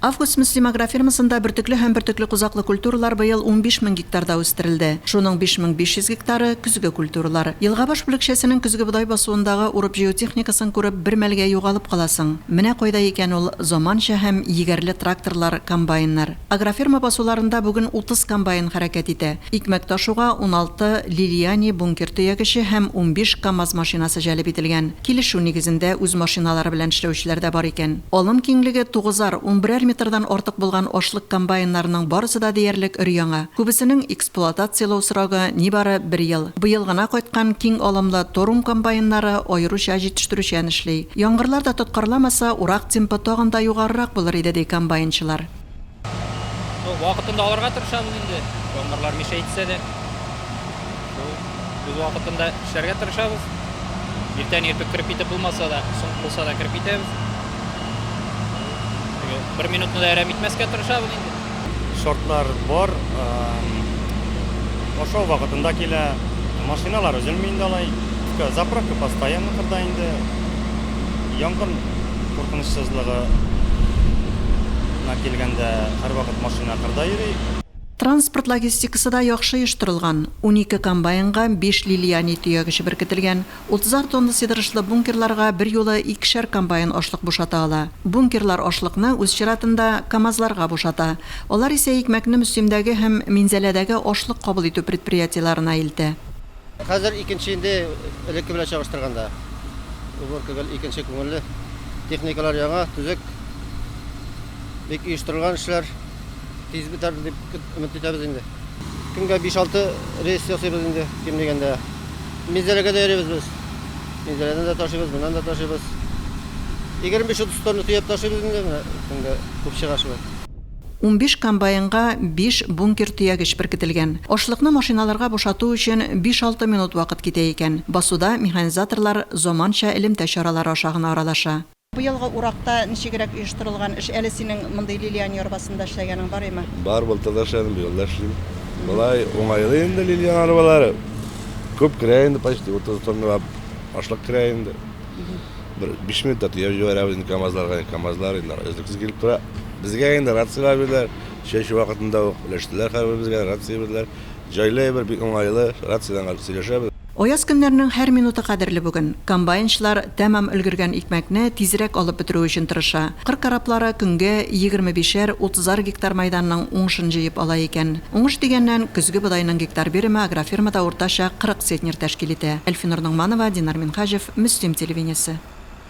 Август-Мөслим агрофирмасында бөртекле һәм бөртекле-кузаклы культуралар быел 15 мең гектарда үстерелде. Шуның 5500 гектары, көзге культуралар. Елгабаш бүлекчәсенең көзге бодай басуындагы урып-җыю техникасын күреп, бер мәлгә югалып каласың. Менә кайда икән ул заманча һәм егәрле тракторлар, комбайннар. Агрофирма басуларында бүген 30 комбайн хәрәкәт итә. Икмәк ташуга 16 Лилиани бункер төягече һәм 15 КАМАЗ машинасы җәлеп ителгән. Килешү нигезендә үз машиналары белән эшләүчеләр дә бар икән. Алым киңлеге тугызар, унберәр метрдан артык булган ашлык комбайннарының барысы да диярлек өр-яңа. Күбесенең эксплуатацияләү срогы нибары бер ел. Быел гына кайткан киң алымлы Торум комбайннары аеруча җитештерүчән эшли. Яңгырлар да тоткарламаса, урак темпы тагын да югарырак булыр иде, ди комбайнчылар. Ну, вакытында алырга тырышабыз инде. Яңгырлар мешай итсә дә. Шул үз вакытында эшләргә тырышабыз. Иртән иртүк кереп китеп булмаса да, соң булса да кереп китәбез. Бер минутны да әрәм итмәскә тырышабыз инде. Шартлар бар. Ашау вакытында килә. Машиналар өзелми инде алай. Заправка постоянно кырда инде. Янгын куркынычсызлыгы на килгәндә, һәрвакыт машина кырда йөри. Транспорт логистикасы да яхшы оештырылган. 12 комбайнга биш Лилиани төягече беркетелгән. Утызар тонна сыйдырышлы бункерларга берьюлы икешәр комбайн ашлык бушата ала. Бункерлар ашлыкны, үз чиратында, КАМАЗларга бушата. Алар исә икмәкне Мөслимдәге һәм Минзәләдәге ашлык кабул итү предприятиеләренә илтә. Хәзер икенче инде, элекке белән чагыштырганда. Уборка гел икенче, күңелле. Техникалар яңа, төзек. Бик оештырылган эшләр. Тиз бетәр дип өмет итәбез инде. Көнгә 5-6 рейс ясыйбыз инде, ким дигәндә. Минзәләгә дә йөрибез без. Минзәләдән дә ташыйбыз, моннан да ташыйбыз. 25-30 тонна төяп ташыйбыз инде, менә көнгә күп чыга шулай. 15 комбайнга биш бункер төягеч беркетелгән. Ашлыкны машиналарга бушату өчен биш-алты минут вакыт китә икән. Басуда механизаторлар заманча элемтә чаралары аша гына аралаша. Быелгы уракта ничегрәк оештырылган эш? Әле синең мондый Лилиан арбасында эшләгәнең бар име? Бар, былтыр да эшләдем, быел да эшлим. Болай уңайлы инде Лилиан арбалары. Күп керә инде, почти 30 тонналап ашлык керә инде. Бер 5 минутта төяп җибәрәбез инде КАМАЗларга, КАМАЗлар инде өзлексез килеп тора. Безгә инде рацияләр бирделәр. Чәчү вакытында ук өләштеләр һәрберебезгә, рация бирделәр. Җайлы әйбер, бик уңайлы, рациядән сөйләшәбез. Аяз көннәрнең һәр минуты кадерле бүген. Комбайнчылар тәмам өлгергән икмәкне тизрәк алып бетерү өчен тырыша. Кыр кораблары көнгә егерме бишәр, утызар гектар мәйданның уңышын җыеп ала икән. Уңыш дигәннән, көзге бодайның гектар биреме агрофирмада уртача 40 центнер тәшкил итә. Әлфинур Ногманова, Динар Минһаҗев, Мөслим телевидениесе.